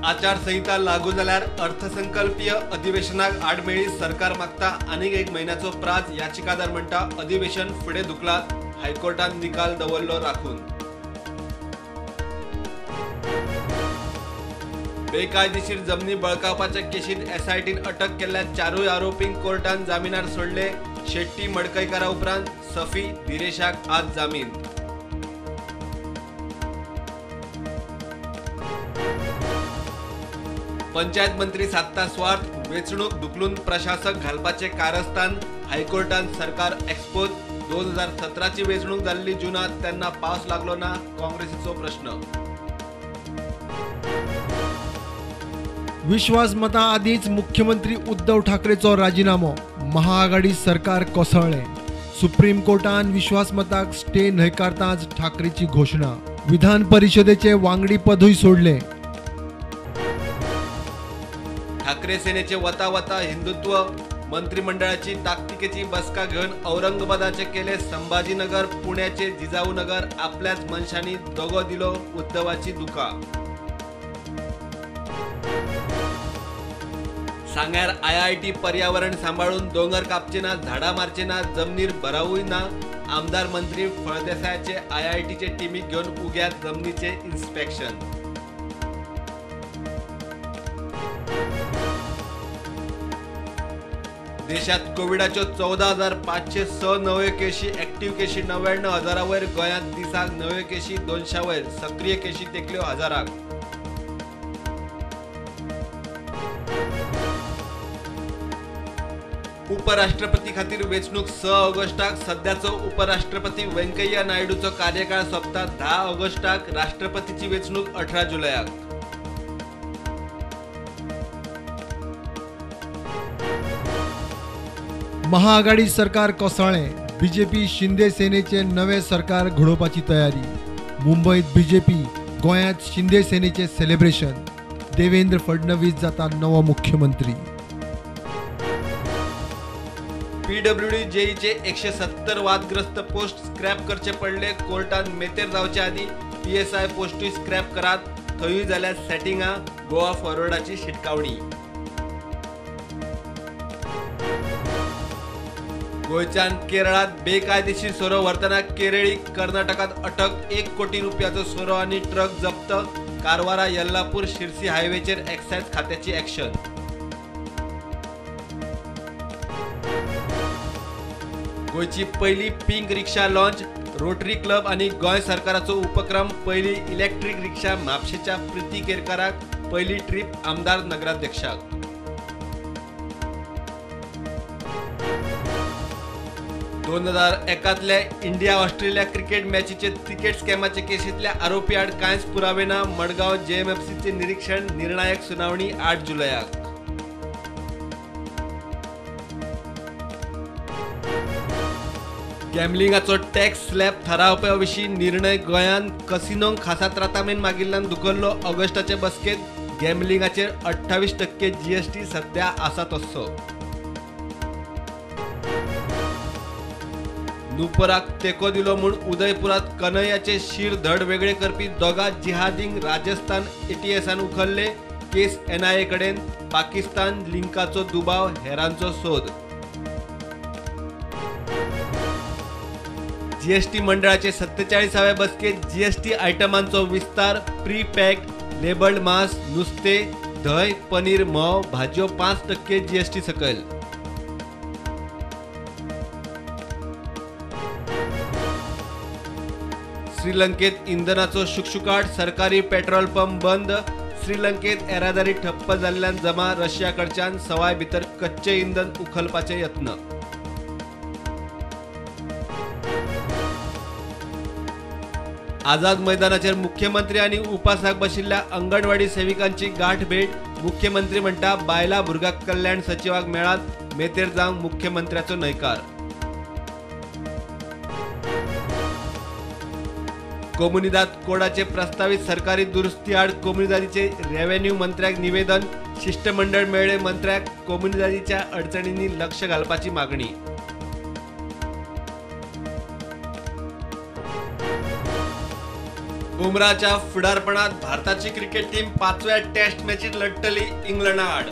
आचारसंहिता लागू जाल्यार अर्थसंकल्पीय अधिवेशनाक आडमेळी सरकार मागता आनीक एक म्हयन्याचो प्राज. याचिकादार म्हणटा अधिवेशन फुडें धुकलात, हायकोर्टान निकाल दवरलो राखून. बेकायदेशीर जमनी बळकावपाच्या केशींत एसआयटीन अटक केल्ल्या चारूय आरोपींक कोर्टान जामिनार सोडले. शेट्टी मडकयकारा उपरांत सफी दिरेशाक आज जामीन. पंचायत मंत्री साधता स्वार्थ, वेंचणूक धुकलून प्रशासक घालपाचे कारस्थान. हायकोर्टान सरकार एक्सपोज. 2017ची वेंचणूक जाल्ली जूनात, तेन्ना पावस लागलो ना, काँग्रेसीचो प्रश्न. विश्वासमता आदींच मुख्यमंत्री उद्धव ठाकरेचो राजिनामो. महाआघाडी सरकार कोसळ्ळें. सुप्रीम कोर्टान विश्वासमताक स्टे न्हयकारताच ठाकरेची घोशणा. विधान परिषदेचे वांगडी पदूय सोडलें. ठाकरे सेनेचे वता वता हिंदुत्व. मंत्रिमंडळाची ताकतिकेची बसका घेवन औरंगाबादाचे केले संभाजीनगर, पुण्याचे जिजाऊनगर. आपल्याच मनशांनी दगो दिलो, उद्धवाची दुका. सांग्यार आयआयटी पर्यावरण सांबाळून दोंगर कापचे ना, झाडां मारचे ना, जमनीर भरावूय ना. आमदार मंत्री फळदेसायाचे आयआयटीचे टिमीक घेवन उग्यात जमनीचे इन्स्पेक्शन. देशात कोविडाच्यो 14,506 नव्यो केशी, ऍक्टिव्ह केशी 99,000 वयर. गोंयांत दिसाक नव्यो केशी 200 वयर, सक्रीय केशी तेंकल्यो 1000. उपराष्ट्रपती खातीर वेंचणूक 6 ऑगस्टाक. सद्याचो उपराष्ट्रपती व्यंकय्या नायडूचो कार्यकाळ सोंपता 10 ऑगस्टाक. राष्ट्रपतीची वेंचणूक 18 जुलयाक. महाआघाडी सरकार कोसळ्ळें. बीजेपी शिंदे सेनेचे नवे सरकार घडोवपाची तयारी. मुंबयत बीजेपी, गोंयांत शिंदे सेनेचे सेलिब्रेशन. देवेंद्र फडणवीस जाता नवो मुख्यमंत्री. पीडब्ल्यूडी जेईचे 170 वादग्रस्त पोस्ट स्क्रॅप करचे पडले. कोर्टान मेतेर जावचे आदीं पीएसआय पोस्टूय स्क्रॅप करात, थंयूय जाल्यार सेटिंगां. गोवा फॉरवर्डाची शिटकावणी. गोंयच्यान केरळात बेकायदेशीर सोरो व्हरतना केरळी कर्नाटकात अटक. 1 कोटी रुपयाचो सोरो आनी ट्रक जप्त. कारवारा यल्लापूर शिरसी हायवेचेर एक्सायज खात्याची ऍक्शन. गोंयची पयली pink rickshaw launch. Rotary club आनी गोंय सरकाराचो उपक्रम. पयली इलेक्ट्रीक रिक्षा म्हापशेच्या प्रिती केरकाराक, पयली ट्रीप आमदार नगराध्यक्षाक. 2001 इंडिया ऑस्ट्रेलिया क्रिकेट मॅचीचे तिकेट स्कॅमाचे केशींतल्या आरोपी आड कांयच पुरावे ना. मडगांव जेएमएफसीचे निरीक्षण, निर्णायक सुनावणी 8 जुलयाक. गॅम्बलिंगाचो टॅक्स स्लॅब थारावपा विशीं निर्णय गोंयांत कसिनोंक खासा त्रातामेन मागिल्ल्यान धुकल्लो. ऑगस्टाचे बसकेंत गॅम्बलिंगाचेर 28% जीएसटी सध्या आसा तस्सो. नुपराक तेंको दिलो म्हूण उदयपुरात कन्हैयाचे शीर धड वेगळे करपी दोगा जिहादींक राजस्थान एटीएसान उखल्ले. केस एनआयए कडेन. पाकिस्तान लिंकाचो दुबाव, हेरांचो सोद. जीएसटी मंडळाचे 47व्या बसकेत जीएसटी आयटमांचो विस्तार. प्री पॅक्ड लेबल्ड मांस, नुस्तें, धंय, पनीर, म्होंव, भाजयो 5% जीएसटी सकयल. श्रीलंकेत इंधनाचो शुकशुकाट, सरकारी पेट्रोल पंप बंद. श्रीलंकेत येरादारी ठप्प जाल्ल्यान जमा. रशिया कडच्यान सवाय भितर कच्चें इंधन उखलपाचे यत्न. आझाद मैदानाचेर मुख्यमंत्री आनी उपासाक बशिल्ल्या अंगणवाडी सेविकांची गांठ भेट. मुख्यमंत्री म्हणटा बायलां भुरग्यां कल्याण सचिवाक मेळात, मेतेर जावंक मुख्यमंत्र्याचो न्हयकार. कोमुनिदाद कोडाचे प्रस्तावित सरकारी दुरुस्ती आड कोमुनिदादीचे रेव्हेन्यू मंत्र्याक निवेदन. शिष्टमंडळ मेळ्ळे मंत्र्याक कोमुनिदादीच्या अडचणींनी लक्ष घालपाची मागणी. बुमराच्या फुडारपणात भारताची क्रिकेट टीम 5व्या टेस्ट मॅचीत लढतली इंग्लंडाआड.